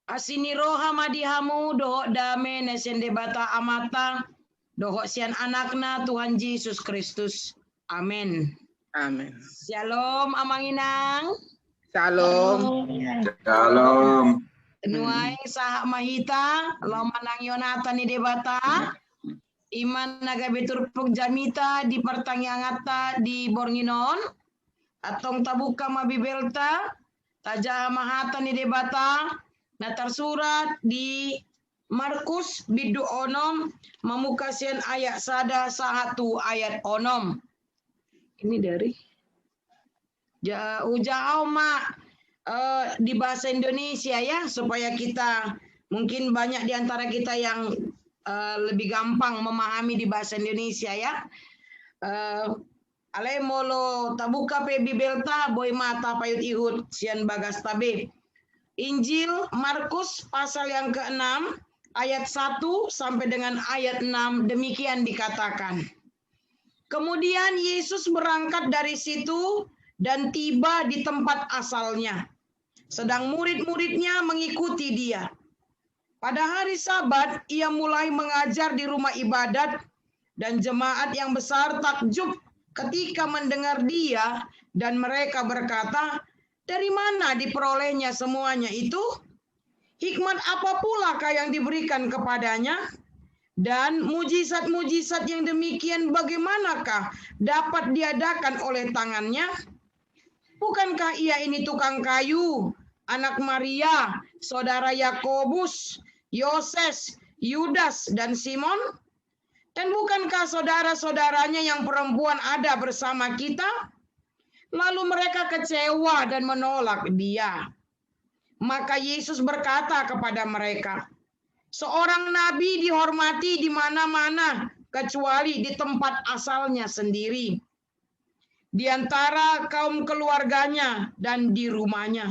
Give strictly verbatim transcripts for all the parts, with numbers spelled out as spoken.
Asi ni roha ma di hamu dohot dame na sian Debata Amanta dohot sian Anakna Tuhan Jesus Kristus. Amen. Amen. Shalom Amang Inang. Shalom. Shalom. Nuaeng sahat ma hita laho manangihon hata ni Debata. I ma na gabe turpuk jamita di partangianganta di borngin on. Antong tabuka ma Bibelta, tajaha ma hata ni Debata na tarsurat di Markus bindu onom, mamungka sian ayat sada sahat tu ayat onom. Ini dari Ja, ujaha ma eh, di bahasa Indonesia ya, supaya kita, mungkin banyak di antara kita yang eh, lebih gampang memahami di bahasa Indonesia ya. Eh, alai molo tabuka pe Bibelta, boi ma tapaihut-ihut sian bagasta be. Injil Markus pasal yang keenam, ayat satu sampai dengan ayat enam, demikian dikatakan. Kemudian Yesus berangkat dari situ dan tiba di tempat asalnya. Sedang murid-muridnya mengikuti Dia. Pada hari Sabat, Ia mulai mengajar di rumah ibadat, dan jemaat yang besar takjub ketika mendengar Dia, dan mereka berkata, "Dari mana diperolehnya semuanya itu? Hikmat apa pulakah yang diberikan kepada-Nya? Dan mujizat-mujizat yang demikian bagaimanakah dapat diadakan oleh tangan-Nya? Bukankah Ia ini tukang kayu, anak Maria, saudara Yakobus, Yoses, Yudas, dan Simon? Dan bukankah saudara-saudaranya yang perempuan ada bersama kita?" Lalu mereka kecewa dan menolak Dia. Maka Yesus berkata kepada mereka, "Seorang nabi dihormati di mana-mana, kecuali di tempat asalnya sendiri, di antara kaum keluarganya, dan di rumahnya.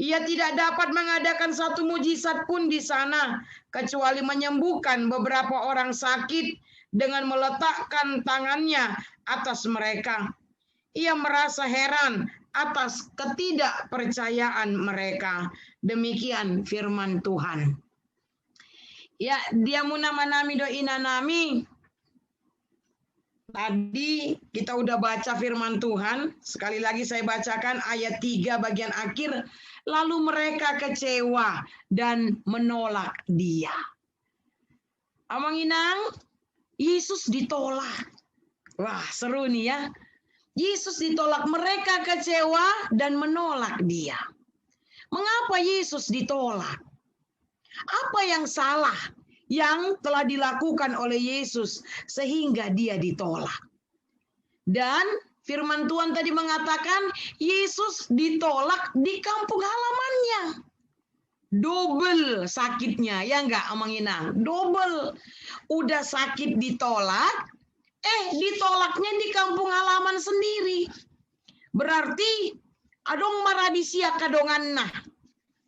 Ia tidak dapat mengadakan satu mujizat pun di sana, kecuali menyembuhkan beberapa orang sakit dengan meletakkan tangan-Nya atas mereka." Ia merasa heran atas ketidakpercayaan mereka. Demikian firman Tuhan. Ya, di hamu amanami dohot inanami. Tadi kita udah baca firman Tuhan. Sekali lagi saya bacakan ayat tiga bagian akhir. "Lalu mereka kecewa dan menolak Dia." Amang Inang, Yesus ditolak. Wah, seru nih ya. Yesus ditolak, mereka kecewa dan menolak Dia. Mengapa Yesus ditolak? Apa yang salah yang telah dilakukan oleh Yesus sehingga Dia ditolak? Dan firman Tuhan tadi mengatakan Yesus ditolak di kampung halamannya. Dobel sakitnya, ya enggak, Amang Inang? Dobel. Udah sakit ditolak, eh, ditolaknya di kampung halaman sendiri. Berarti adong ma ra di si angka donganna.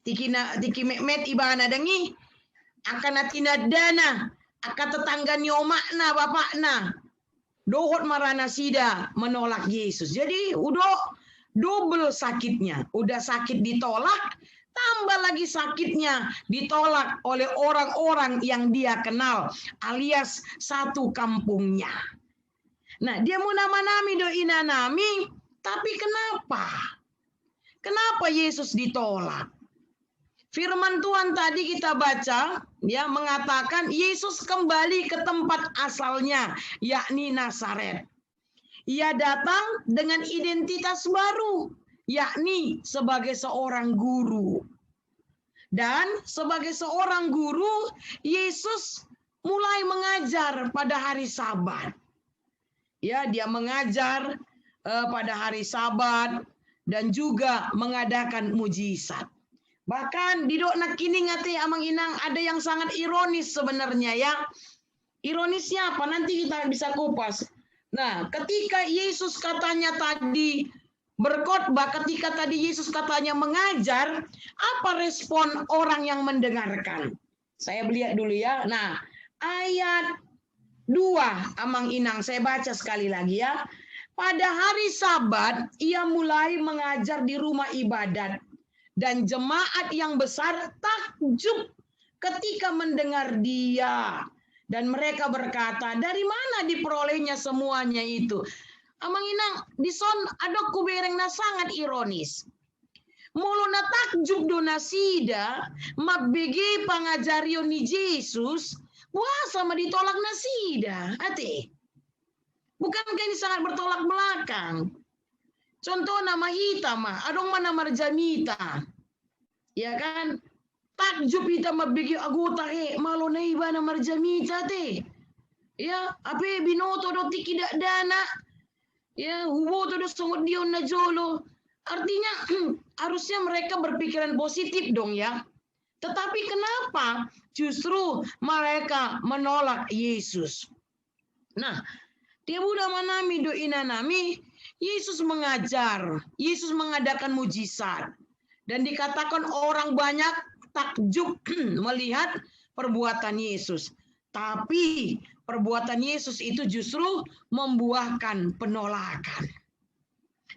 Tingki na, tingki metmet ibana dang i, angka na tinandana, angka tetangga ni omakna, bapakna, dohot ma ra nasida menolak Yesus. Jadi udah dobel sakitnya, udah sakit ditolak, tambah lagi sakitnya ditolak oleh orang-orang yang dia kenal, alias satu kampungnya. Nah, di hamu amanami dohot inanami, tapi kenapa? Kenapa Yesus ditolak? Firman Tuhan tadi kita baca, ya, mengatakan Yesus kembali ke tempat asalnya, yakni Nazaret. Ia datang dengan identitas baru, yakni sebagai seorang guru. Dan sebagai seorang guru, Yesus mulai mengajar pada hari Sabat. Ya, Dia mengajar eh, pada hari Sabat dan juga mengadakan mujizat. Bahkan didok nangkining ate, Amang Inang, ada yang sangat ironis sebenarnya, ya. Ironisnya apa? Nanti kita bisa kupas. Nah, ketika Yesus katanya tadi berkhotbah, ketika tadi Yesus katanya mengajar, apa respon orang yang mendengarkan? Saya lihat dulu, ya. Nah, ayat dua, Amang Inang, saya baca sekali lagi, ya. Pada hari Sabat, Ia mulai mengajar di rumah ibadat, dan jemaat yang besar tak takjub ketika mendengar dia. Dan mereka berkata, "Dari mana diperolehnya semuanya itu?" Amang inang, dison adong hubereng na sangat ironis. Molo na takjub do nasida mambege pangajarion ni Jesus, boasa ma ditolak nasida, ate? Bukankah ini sangat bertolak belakang? Contohna ma hita ma, adong ma na marjamita. Ya kan? Takjub hita mambege, ago tahe, molo na iba na marjamita te. Ya, hape binoto do tingki dakdanak. Ya, huboto do songon dia on najolo. Artinya, harusnya mereka berpikiran positif dong ya. Tetapi kenapa justru mereka menolak Yesus? Nah, di hamu amanami dohot inanami, Yesus mengajar, Yesus mengadakan mujizat. Dan dikatakan orang banyak takjub melihat perbuatan Yesus. Tapi perbuatan Yesus itu justru membuahkan penolakan.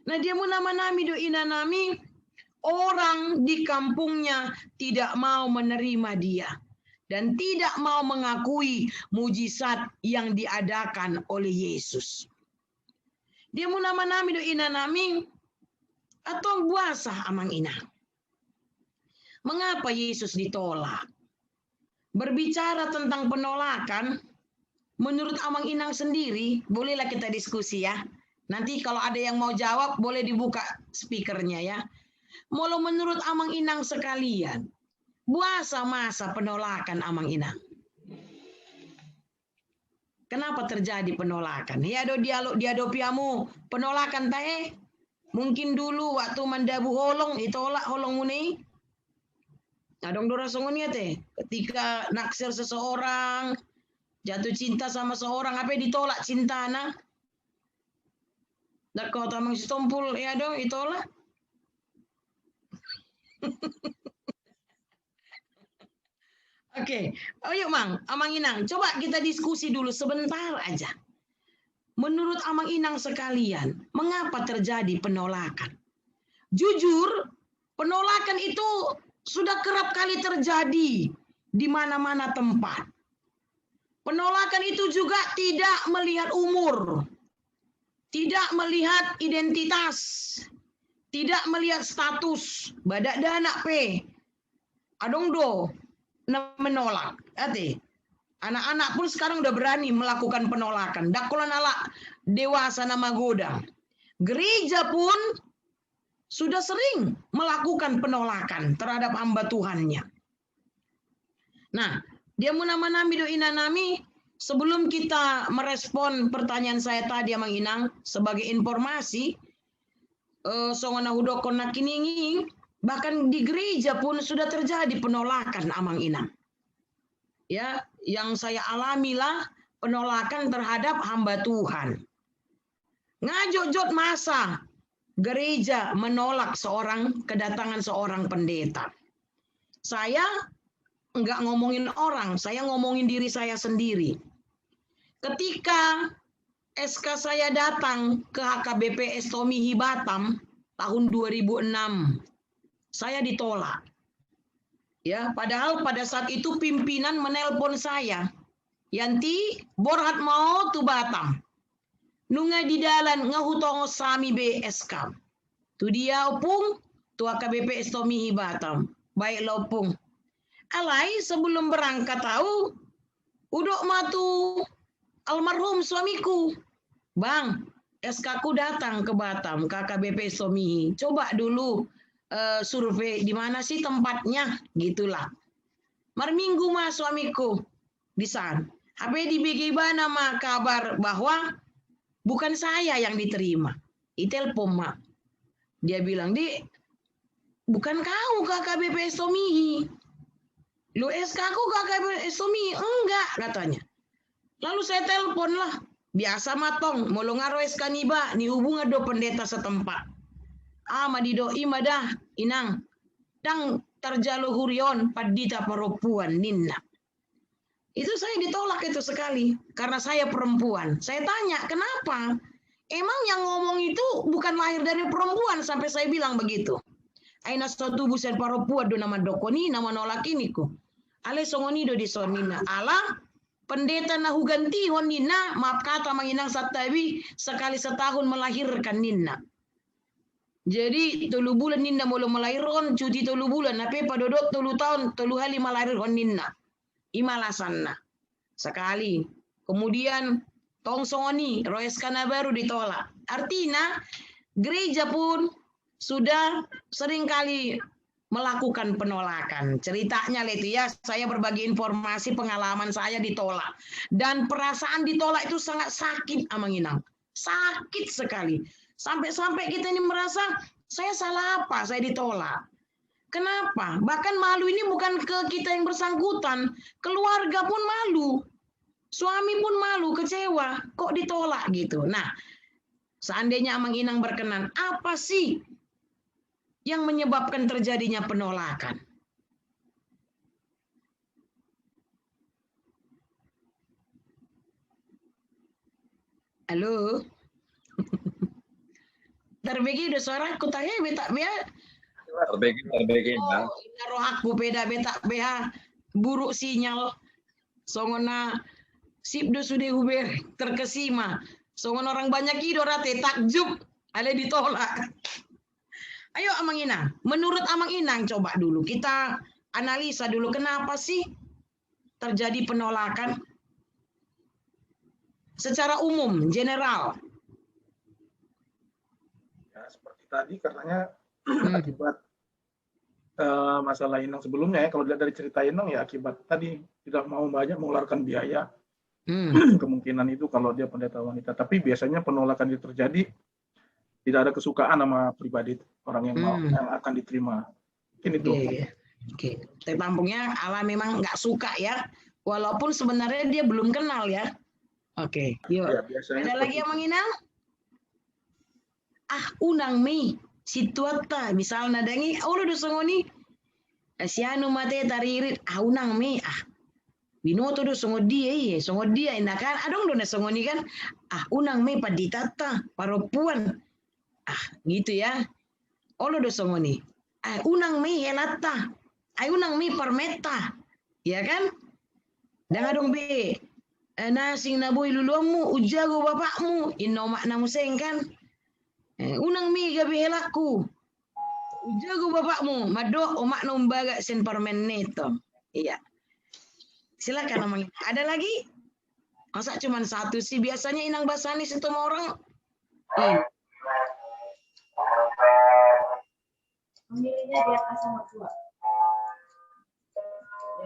Nah, di hamu amanami dohot inanami, orang di kampungnya tidak mau menerima dia dan tidak mau mengakui mujizat yang diadakan oleh Yesus. Di hamu amanami dohot inanami, antong boasa amang inang? Mengapa Yesus ditolak? Berbicara tentang penolakan, menurut amang inang sendiri, bolehlah kita diskusi ya. Nanti kalau ada yang mau jawab, boleh dibuka speakernya ya. Molo menurut amang inang sekalian, boasa masa penolakan amang inang? Kenapa terjadi penolakan? Ya do dialo-, diadopi hamu penolakan tahe? Mungkin dulu waktu mandabu holong, ditolak holongmuna i. Adong do ra songon i ate. Ketika naksir seseorang, jatuh cinta sama seorang, hape ditolak cintana. Dakot amang Sitompul, ya dong, ditolak. Oke, oh yuk mang, amang inang, coba kita diskusi dulu sebentar aja. Menurut amang inang sekalian, mengapa terjadi penolakan? Jujur, penolakan itu sudah kerap kali terjadi di mana-mana tempat. Penolakan itu juga tidak melihat umur, tidak melihat identitas, tidak melihat status, ba dakdanak pe adong do na menolak. Ate, anak-anak pun sekarang udah berani melakukan penolakan. Ndang holan halak dewasa na magodang. Gereja pun sudah sering melakukan penolakan terhadap hamba Tuhannya. Nah, di hamu amanami dohot inanami, sebelum kita merespon pertanyaan saya tadi, amang inang, sebagai informasi, eh, songon na hudokkon nangkining i, bahkan di gereja pun sudah terjadi penolakan, amang inang. Ya, yang saya alami lah penolakan terhadap hamba Tuhan. Nga jotjot masa gereja menolak seorang, kedatangan seorang pendeta. Saya nggak ngomongin orang, saya ngomongin diri saya sendiri. Ketika S K saya datang ke H K B P Estomihi Batam tahun dua ribu enam, saya ditolak. Ya, padahal pada saat itu pimpinan menelpon saya, "Yanti, borhat ma ho tu Batam." Nunga di dalan nga hutongos hami be S K. Tu dia, Ompung? Tu H K B P Estomihi Batam. Baiklah, Ompung. Alai sebelum berangkat au, hudok ma tu almarhum suamiku. "Bang, S K-ku datang ke Batam, ke H K B P Estomihi. Coba dulu, eh, survei di mana sih tempatnya," gitulah. Marminggu ma suamiku di san. Hape dibege ibana ma kabar bahwa bukan saya yang diterima. Ditelepon ma. Dia bilang, "Di, bukan kau ke H K B P Estomihi? Lo S K-ku ke H K B P Estomihi?" "Enggak," katanya. Lalu saya telepon lah. Biasa ma tong, molo nga ro S K niba, nihubungan do pendeta setempat. "Ah, ma didok i ma da, Inang. Ndang tarjalo huria on pandita parompuan," ninna. Itu saya ditolak itu sekali, karena saya perempuan. Saya tanya, "Kenapa? Emang yang ngomong itu bukan lahir dari perempuan?" Sampai saya bilang begitu. Ai na so tubu sian parompuan do na mandok on i, na manolak i ningku. Alai songon i do dison ninna. Ala pendeta na hugantihon ninna, maaf kata amang inang santabi, sekali setahun melahirkan ninna. Jadi tolu bulan ninna molo melahirhon, cuti tolu bulan, hape padodot tolu taon, tolu hali melahirhon ninna. I ma alasanna. Sekali. Kemudian tong songon i, ro S K na baru ditolak. Artinya gereja pun sudah seringkali melakukan penolakan. Ceritanya lah itu ya, saya berbagi informasi pengalaman saya ditolak. Dan perasaan ditolak itu sangat sakit, Amang Inang. Sakit sekali. Sampai-sampai kita ini merasa, saya salah apa, saya ditolak. Kenapa? Bahkan malu ini bukan ke kita yang bersangkutan, keluarga pun malu. Suami pun malu, kecewa, kok ditolak gitu. Nah, seandainya Amang Inang berkenan, apa sih yang menyebabkan terjadinya penolakan? Halo? Tarbege do suaraku, tahe be tak be ha. Tarbege, tarbege, oh, Bang. Inna rohakku peda be tak be ha. Buruk sinyal. Songon na sip do sude huber, terkesima. Songon orang banyak i do rate, takjub, alai ditolak. Ayo Amang Inang, menurut Amang Inang coba dulu kita analisa dulu kenapa sih terjadi penolakan secara umum, general. Ya, seperti tadi karenanya akibat eh, masalah Inang sebelumnya ya, kalau dilihat dari cerita Inang ya akibat tadi tidak mau banyak mengeluarkan biaya. Kemungkinan itu kalau dia pendeta wanita. Tapi biasanya penolakan itu terjadi tidak ada kesukaan sama pribadi orang yang mau, yang akan diterima. Mungkin itu. Oke, oke. Tampungnya ala memang nggak suka ya, walaupun sebenarnya dia belum kenal ya. Oke, yuk. Ya, biasanya seperti itu. Ada lagi Amang Inang? Ah, unang me i, sintuanta, misalna, dang i, olo do songon i. Eh, si anu mate taririt, ah, unang me i, ah. Binoto do songon dia i, songon dia, inna kan, adong do na songon i kan. Ah, unang me i panditanta, parompuan. Ah, gitu ya. Olo do songon i. Ah, unang me i helanta. Ai unang me i parmenta. Ya kan? Dang adong be, eh, na asing na boi luluanmu, umjago bapakmu, inna omakna muse kan. Eh, unang me i gabe helangku. Umjago bapakmu, mandok omakna umbaga sian parmenna i tong. Iya. Silakan Amang. Ada lagi? Masa cuma satu sih? Biasanya Inang Basani Situmorang. Hmm. Memilihnya di atas sama dua.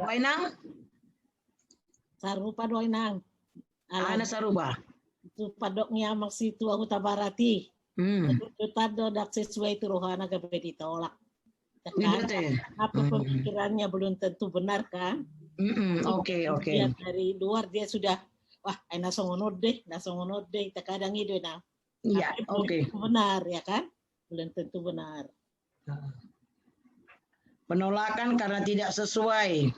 Wai Nang? Sarupa do Wai Nang. Aha na sarupa? Tu pandok ni Amang Situ Hutabarat i. Hmm. Tuntutan do ndang sesuai tu rohana gabe ditolak. Apa pemikirannya belum tentu benar kan? Oke, oke. Dari luar dia sudah, wah, na songon on deh, na songon on deh. Terkadang itu nah. Iya, oke. Benar ya kan? Belum tentu benar. Penolakan karena tidak sesuai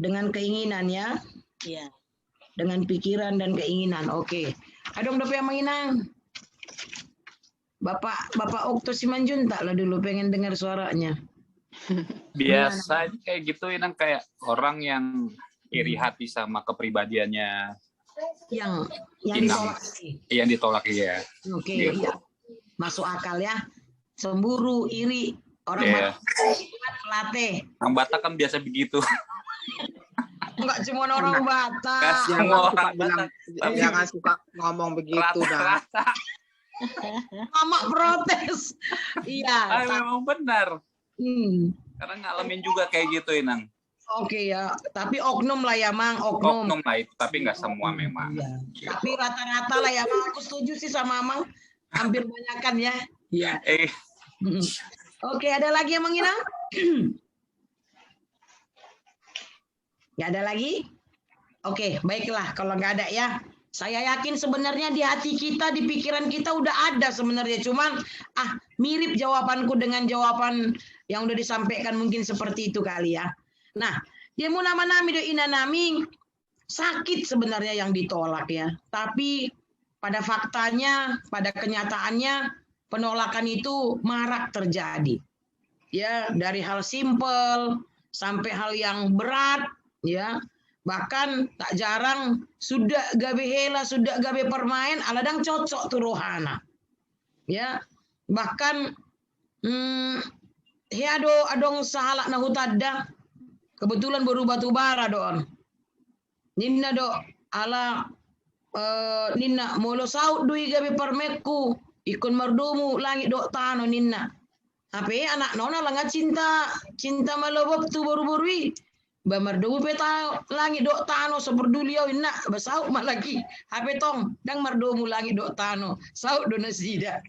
dengan keinginan ya. Iya. Dengan pikiran dan keinginan. Oke. Adong dope Amang Inang. Bapak, Bapak Okto Simanjuntak lah dulu, pengen dengar suaranya. Biasa kayak gitu Inang, kayak orang yang iri hati sama kepribadiannya yang, yang ditolak. Yang ditolak, iya. Oke, iya. Masuk akal ya. Cemburu, iri, orang Batak, pelatih. Orang Batak kan biasa begitu. Enggak cuma orang Batak. Jangan suka ngomong begitu dah. Mama protes. Iya. Memang benar. Karena ngalamin juga kayak gitu Inang. Oke ya, tapi oknum lah ya Mang, oknum. Oknum lah itu, tapi nggak semua memang. Tapi rata-rata lah ya Mang, aku setuju sih sama Mang, hampir banyakan ya. Iya. Oke, ada lagi Amang Inang? Nggak ada lagi? Oke, baiklah kalau nggak ada ya. Saya yakin sebenarnya di hati kita, di pikiran kita udah ada sebenarnya. Cuman, ah, mirip jawabanku dengan jawaban yang udah disampaikan mungkin seperti itu kali ya. Nah, dia mau nama nami do ina nami sakit sebenarnya yang ditolak ya. Tapi pada faktanya, pada kenyataannya penolakan itu marak terjadi. ya, dari hal simpel sampai hal yang berat, ya. Bahkan tak jarang suda gabe hela, suda gabe permaen, ala ndang cocok tu rohana. Ya, bahkan, mm, hea do adong sahalak na hutanda, kebetulan boru Batubara do on. Ninna do, ala, eh, ninna, molo saut do i gabe permaenku, ingkon mardomu langit dohot tano, ninna. Hape anakna on ala nga cinta, cinta malobop tu boru-boru i. Ba mardomu pe ta-, langit dohot tano, so perduli au, ninna, ba saut ma lagi. Hape tong, ndang mardomu langit dohot tano. Saut do nasida.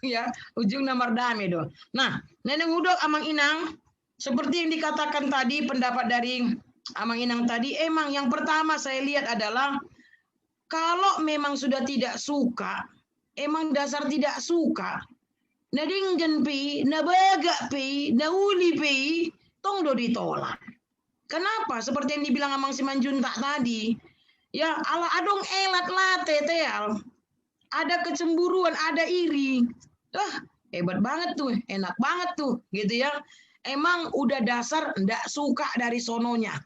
Ya, ujungna mardame do. Nah, na naeng hudok, Amang Inang, seperti yang dikatakan tadi, pendapat dari Amang Inang tadi, emang yang pertama saya lihat adalah kalau memang sudah tidak suka, emang dasar tidak suka, na denggan pe i, na bagak pe i, na uli pe i, tong do ditolak. Kenapa? Seperti yang dibilang Amang Simanjuntak tadi, ya, ala adong elat late, Teal. Ada kecemburuan, ada iri. Wah, hebat banget tuh, enak banget tuh, gitu ya. Emang udah dasar ndak suka dari sononya.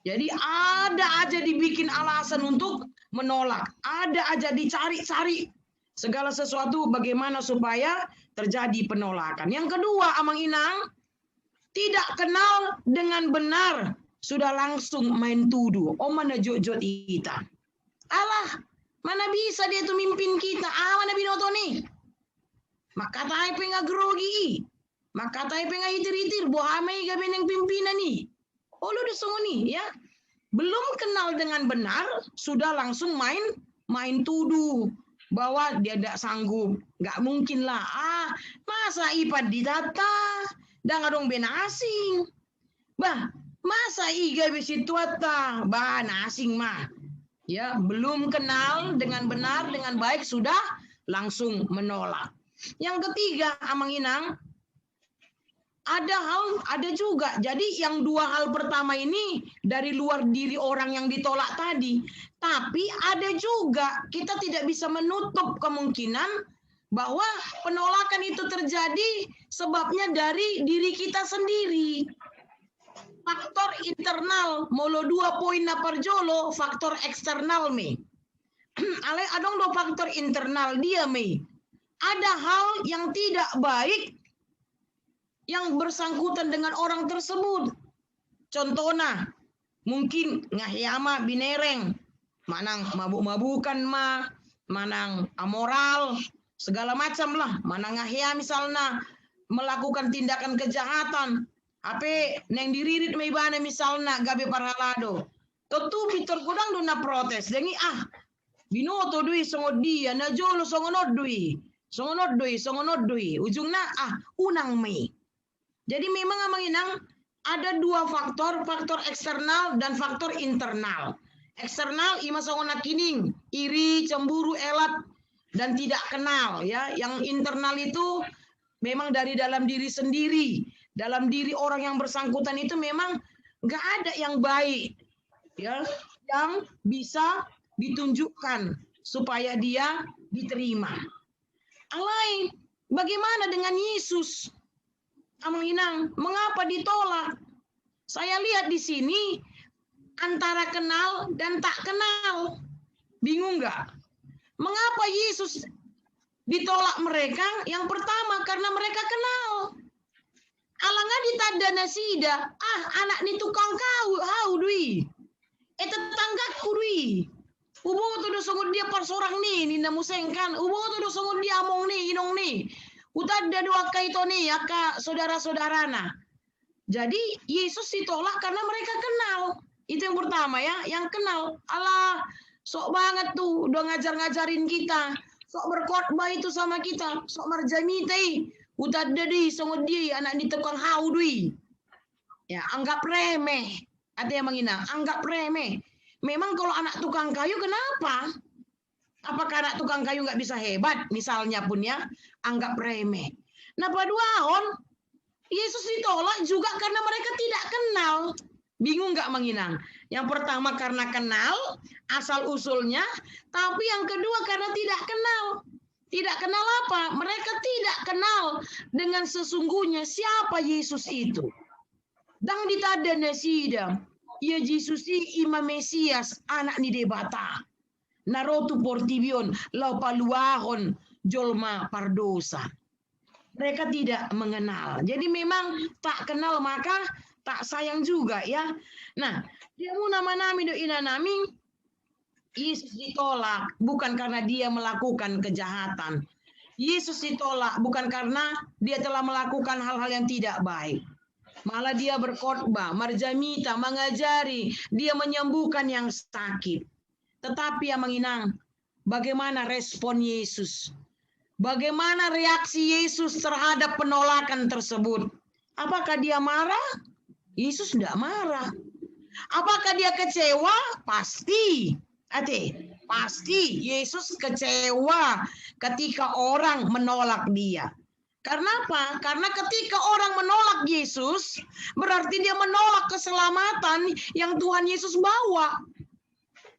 Jadi ada aja dibikin alasan untuk menolak. Ada aja dicari-cari segala sesuatu bagaimana supaya terjadi penolakan. Yang kedua, Amang Inang, tidak kenal dengan benar, sudah langsung main tuduh. On ma na jotjot hita. Alah, mana bisa dia tu mimpin kita? Aha ma na binoto ni? Mangkatai pe nga grogi i. Mangkatai pe nga itir-itir, boha ma i gabe naeng pimpinan i. Olo do songon i, ya. Belum kenal dengan benar, sudah langsung main, main tuduh bahwa dia tidak sanggup. Nggak mungkin lah. Ah, masa i panditanta? Ndang adong be na asing. Bah, masa i gabe sintuanta? Bah, na asing ma. Ya, belum kenal dengan benar, dengan baik, sudah langsung menolak. Yang ketiga, Amang Inang, ada hal, ada juga. Jadi yang dua hal pertama ini dari luar diri orang yang ditolak tadi. Tapi ada juga, kita tidak bisa menutup kemungkinan bahwa penolakan itu terjadi sebabnya dari diri kita sendiri. Faktor internal, molo dua poin na parjolo, faktor eksternal ma i. Alai adong do faktor internal, dia ma i. Ada hal yang tidak baik yang bersangkutan dengan orang tersebut. Contohna, mungkin nga hea ma binereng, manang mabuk-mabukan ma, manang amoral, segala macam lah, manang nga hea misalna melakukan tindakan kejahatan, hape naeng diririt ma ibana misalna gabe parhalado. Tontu pintor godang do na protes, dang i, ah, binoto do i songon dia, na jolo songon on do i, songon on do i, songon on do i. Ujungna, ah, unang ma i. Jadi memang, Amang Inang, ada dua faktor, faktor eksternal dan faktor internal. Eksternal i ma songon nangkining, iri, cemburu, elat, dan tidak kenal, ya. Yang internal itu memang dari dalam diri sendiri. Dalam diri orang yang bersangkutan itu memang nggak ada yang baik, ya, yang bisa ditunjukkan supaya dia diterima. Alai, bagaimana dengan Yesus? Amang Inang, mengapa ditolak? Saya lihat di sini antara kenal dan tak kenal. Bingung nggak? Mengapa Yesus ditolak mereka? Yang pertama, karena mereka kenal. Ala nga ditanda nasida, ah, anak ni tukang kayu, hau do i. Eh, tetanggaku do i. Huboto do songon dia parsorang ni, ninna muse kan. Huboto do songon dia among ni, inong ni. Hutanda do angka ito ni, angka saudara-saudarana. Jadi, Yesus ditolak karena mereka kenal. Itu yang pertama, ya, yang kenal. Alah, sok banget tuh, udah ngajar-ngajarin kita. Sok berkhotbah itu sama kita. Sok marjamita i. Hutanda do i songon dia i, anak ni tukang hau do i. Ya, anggap remeh. Ada yang menghina, anggap remeh. Memang kalau anak tukang kayu, kenapa? Apakah anak tukang kayu nggak bisa hebat? Misalnya pun, ya, anggap remeh. Na paduahon, Yesus ditolak juga karena mereka tidak kenal. Bingung nggak, Amang Inang? Yang pertama karena kenal, asal usulnya, tapi yang kedua karena tidak kenal. Tidak kenal apa? Mereka tidak kenal dengan sesungguhnya siapa Yesus itu. Ndang ditanda nasida, ia Jesus i ima Mesias, Anak ni Debata, na ro tu portibi on laho paluahon jolma pardosa. Mereka tidak mengenal. Jadi memang tak kenal maka tak sayang juga, ya. Nah, di hamu amanami dohot inanami, Yesus ditolak bukan karena dia melakukan kejahatan. Yesus ditolak bukan karena dia telah melakukan hal-hal yang tidak baik. Malah dia berkhotbah, marjamita, mangajari, dia menyembuhkan yang sakit. Tetapi, Amang Inang, bagaimana respon Yesus? Bagaimana reaksi Yesus terhadap penolakan tersebut? Apakah dia marah? Yesus tidak marah. Apakah dia kecewa? Pasti. Ate, pasti Yesus kecewa ketika orang menolak dia. Karena apa? Karena ketika orang menolak Yesus, berarti dia menolak keselamatan yang Tuhan Yesus bawa.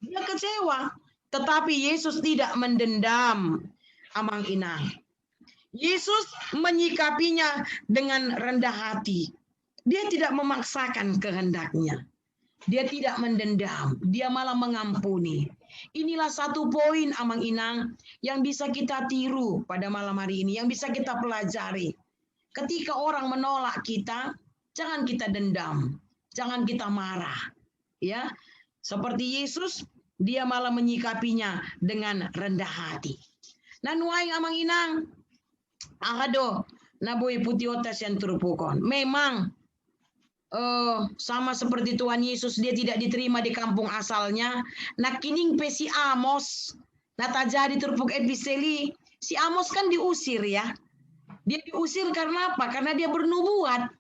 Dia kecewa. Tetapi Yesus tidak mendendam, Amang Inang. Yesus menyikapinya dengan rendah hati. Dia tidak memaksakan kehendaknya. Dia tidak mendendam, dia malah mengampuni. Inilah satu poin, Amang Inang, yang bisa kita tiru pada malam hari ini, yang bisa kita pelajari. Ketika orang menolak kita, jangan kita dendam, jangan kita marah. Ya, seperti Yesus, dia malah menyikapinya dengan rendah hati. Na nuaeng, Amang Inang, aha do na boi putihonta sian turpuk on? Memang, eh, sama seperti Tuhan Yesus, dia tidak diterima di kampung asalnya. Nangkining pe si Amos, na tajaha di turpuk epistel i, si Amos kan diusir, ya. Dia diusir karena apa? Karena dia bernubuat.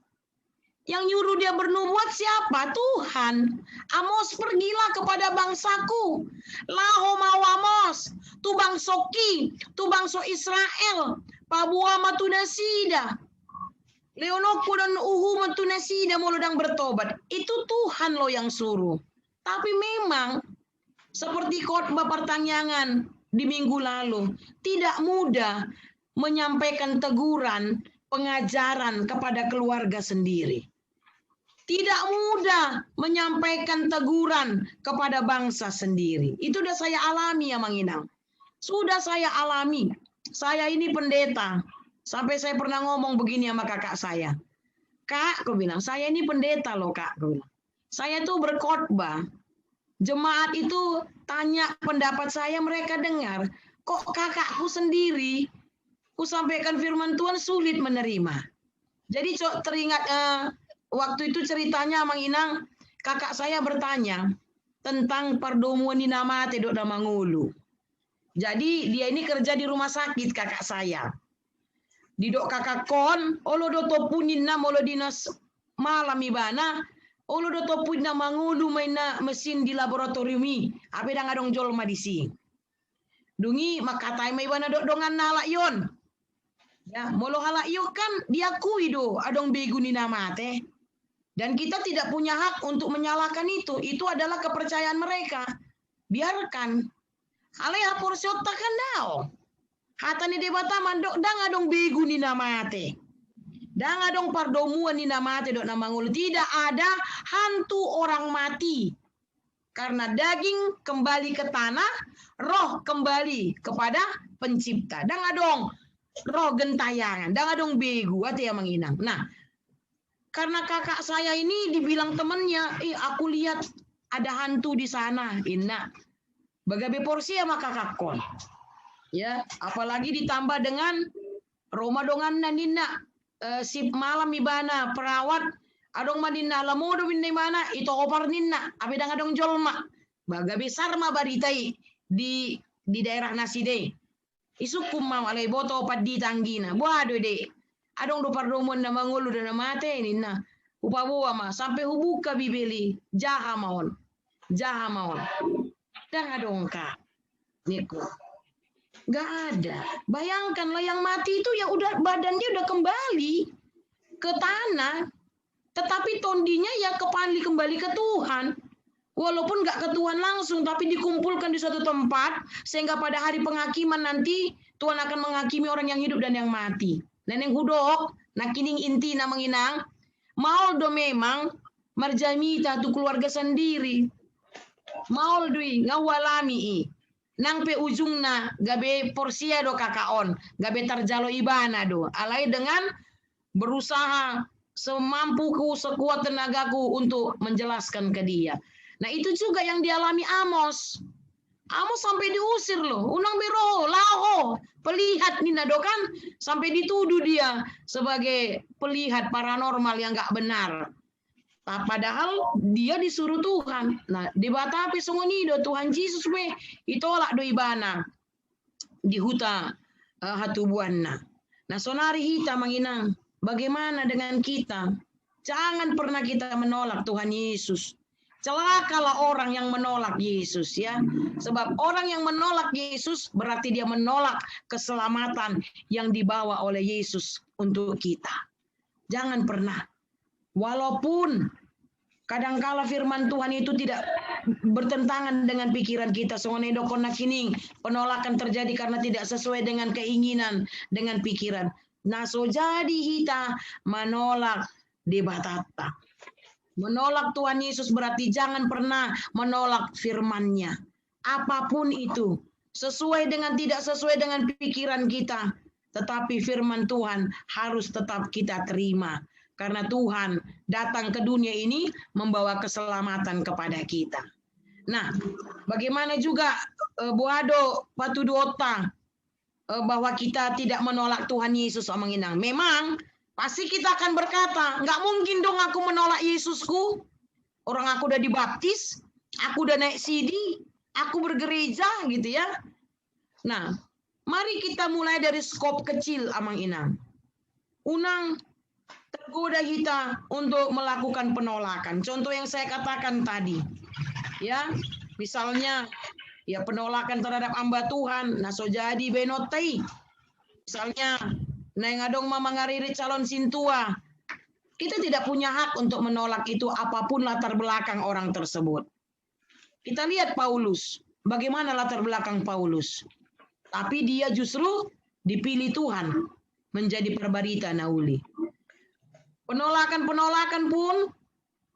Yang nyuruh dia bernubuat siapa? Tuhan. Amos, pergilah kepada bangsaku. Laho ma ho, Amos, tu bangsongki, tu bangso Israel. Paboa ma tu nasida. Lehononku do uhum tu nasida molo ndang bertobat. Itu Tuhan loh yang suruh. Tapi memang seperti khotbah partangiangan di minggu lalu, tidak mudah menyampaikan teguran, pengajaran kepada keluarga sendiri. Tidak mudah menyampaikan teguran kepada bangsa sendiri. Itu sudah saya alami, Amang Inang. Sudah saya alami. Saya ini pendeta. Sampai saya pernah ngomong begini sama kakak saya. "Kak," aku bilang, "saya ini pendeta loh, Kak," aku bilang. "Saya tuh berkhotbah. Jemaat itu tanya pendapat saya, mereka dengar. Kok kakakku sendiri, ku sampaikan firman Tuhan, sulit menerima." Jadi, co-, teringat, eh, waktu itu ceritanya, Amang Inang, kakak saya bertanya tentang pardomuan ni na mate dohot na mangolu. Jadi, dia ini kerja di rumah sakit, kakak saya. Didok kakakkon, olo do tompu ninna, molo dinas malam ibana, olo do tompu ninna, mangolu ma inna mesin di laboratorium i, hape ndang adong jolma disi. Dung i mangkatai ma ibana dohot donganna halak i on. Ya, molo halak i on kan diakui do adong begu ni na mate. Dan kita tidak punya hak untuk menyalahkan itu. Itu adalah kepercayaan mereka. Biarkan. Alai haporseaonta kan daong. Hata ni Debata mandok ndang adong begu ni na mate. Ndang adong pardomuan ni na mate dohot na mangolu. Tidak ada hantu orang mati. Karena daging kembali ke tanah, roh kembali kepada Pencipta. Ndang adong roh gentayangan, ndang adong begu, ate, Amang Inang. Nah, karena kakak saya ini dibilang temannya, "Ih, aku lihat ada hantu di sana," inna. Ba gabe porsea ma kakakkon. Ya, apalagi ditambah dengan ro ma donganna ninna, eh, sip malam ibana, perawat, adong ma ninna ala modom inna ibana, itopar ninna, hape ndang adong jolma. Ba gabe sar ma barita i di, di daerah nasida i. Isungkun ma, alai boto pandita anggina. "Boha do, Dek? Adong do pardomuan na mangolu dohot na mate?" ninna. "Hupaboa ma, sampe hubuka Bibel i, jaha ma on. Jaha ma on." "Ndang adong, Kak," ningku. Nggak ada. Bayangkanlah, yang mati itu ya udah, badan dia udah kembali ke tanah. Tetapi tondinya ya kembali, kembali ke Tuhan. Walaupun nggak ke Tuhan langsung, tapi dikumpulkan di suatu tempat, sehingga pada hari penghakiman nanti Tuhan akan menghakimi orang yang hidup dan yang mati. Na naeng hudok, nangkining intina, amang inang, maol do memang marjamita tu keluarga sendiri. Maol do i, nga hualami i. Nang pe ujungna gabe porsea do K K on, gabe tarjalo ibana do. Alai dengan berusaha semampuku, sekuat tenagaku untuk menjelaskan ke dia. Nah, itu juga yang dialami Amos. Amos sampai diusir loh, unang be ro ho, laho ho, pelihat ninna do kan, sampai dituduh dia sebagai pelihat paranormal yang nggak benar. Padahal dia disuruh Tuhan. Nah, Debata pe songon i do, Tuhan Jesus pe ditolak do ibana di huta uh, hatubuanna. Nah, sonari hita, amang inang, bagaimana dengan kita? Jangan pernah kita menolak Tuhan Yesus. Celakalah orang yang menolak Yesus, ya. Sebab orang yang menolak Yesus berarti dia menolak keselamatan yang dibawa oleh Yesus untuk kita. Jangan pernah. Walaupun kadangkala firman Tuhan itu tidak bertentangan dengan pikiran kita, songon na didokkon nangkining, penolakan terjadi karena tidak sesuai dengan keinginan, dengan pikiran. Na so jadi hita menolak Debatanta. Menolak Tuhan Yesus berarti jangan pernah menolak firman-Nya. Apapun itu, sesuai dengan tidak sesuai dengan pikiran kita, tetapi firman Tuhan harus tetap kita terima. Karena Tuhan datang ke dunia ini membawa keselamatan kepada kita. Nah, bagaimana juga uh, boha do patuduhonta uh, bahwa kita tidak menolak Tuhan Yesus, amang inang. Memang pasti kita akan berkata, nggak mungkin dong aku menolak Yesusku. Orang aku udah dibaptis, aku udah naik sidi, aku bergereja gitu ya. Nah, mari kita mulai dari skop kecil, amang inang. Unang tergoda hita untuk melakukan penolakan. Contoh yang saya katakan tadi, ya, misalnya, ya, penolakan terhadap hamba Tuhan, na so jadi baenonta i. Misalnya, naeng adong ma mangaririt calon sintua, kita tidak punya hak untuk menolak itu apapun latar belakang orang tersebut. Kita lihat Paulus, bagaimana latar belakang Paulus. Tapi dia justru dipilih Tuhan menjadi parbarita na uli. Penolakan-penolakan pun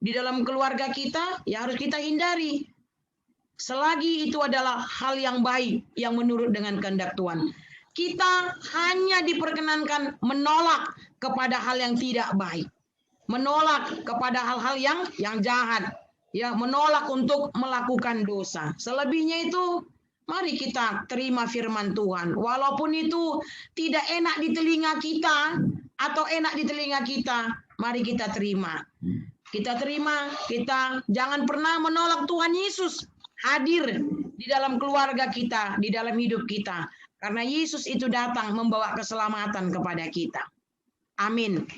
di dalam keluarga kita, ya harus kita hindari. Selagi itu adalah hal yang baik, yang menurut dengan kehendak Tuhan. Kita hanya diperkenankan menolak kepada hal yang tidak baik. Menolak kepada hal-hal yang yang jahat, ya, menolak untuk melakukan dosa. Selebihnya itu, mari kita terima firman Tuhan. Walaupun itu tidak enak di telinga kita atau enak di telinga kita, mari kita terima. Kita terima, kita jangan pernah menolak Tuhan Yesus hadir di dalam keluarga kita, di dalam hidup kita. Karena Yesus itu datang membawa keselamatan kepada kita. Amin.